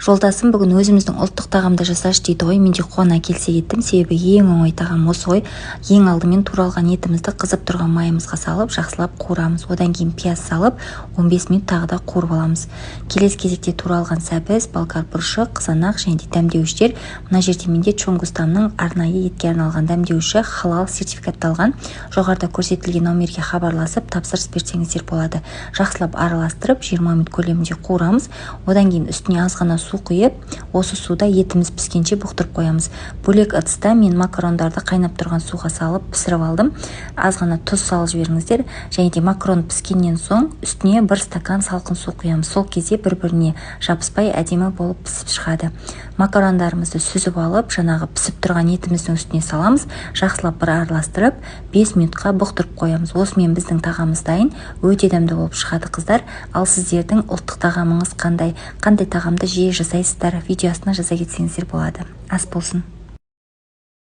Жолдасым бүгін өзіміздің ұлттық тағамды жасашы дейді ғой. Мен де қуана келісе кеттім, себебі ең оңай тағам осы ғой. Ең алдымен туралған етімізді қызып тұрған майымызға салып, жақсылап қуырамыз. Одан кейін пияз салып, 15 минут тағы да қуырып аламыз. Келесі кезекте туралған сәбіз, болгар бұрышы, қызанақ және де дәмдеуіштер. Мына жерде менде Чонгустамның арнайы етке арналған дәмдеуіші, халал сертификатталған. Жоғарыда көрсетілген номерге хабарласып, тапсырыс берсеңіздер болады. Жақсылап араластырып, 20 минут көлемінде қуырамыз. Одан кейін үстіне аз ғана су құйып, осы суда етіміз піскенше бұқтырып қоямыз. Бөлек ыдыста мен макарондарды қайнап тұрған суға салып, пісіріп алдым. Аз ғана тұз салып жіберіңіздер. Және де макарон піскеннен соң үстіне бір стакан салқын су құямыз. Сол кезде бір біріне жабыспай, әдемі болып пісіп шығады. Макарондарымызды сүзіп алып, жаңағы пісіп тұрған етіміздің үстіне саламыз. Жақсылап бір араластырып, 5 минутқа бұқтырып қоямыз. Осымен біздің тағамымыз дайын. Өте дәмді болып шығады, қыздар. Ал сіздердің ұлттық тағамыңыз қандай? Қандай тағамды жиі жасайсыздар? Видео астына жаза кетсеңіздер болады. Ас болсын!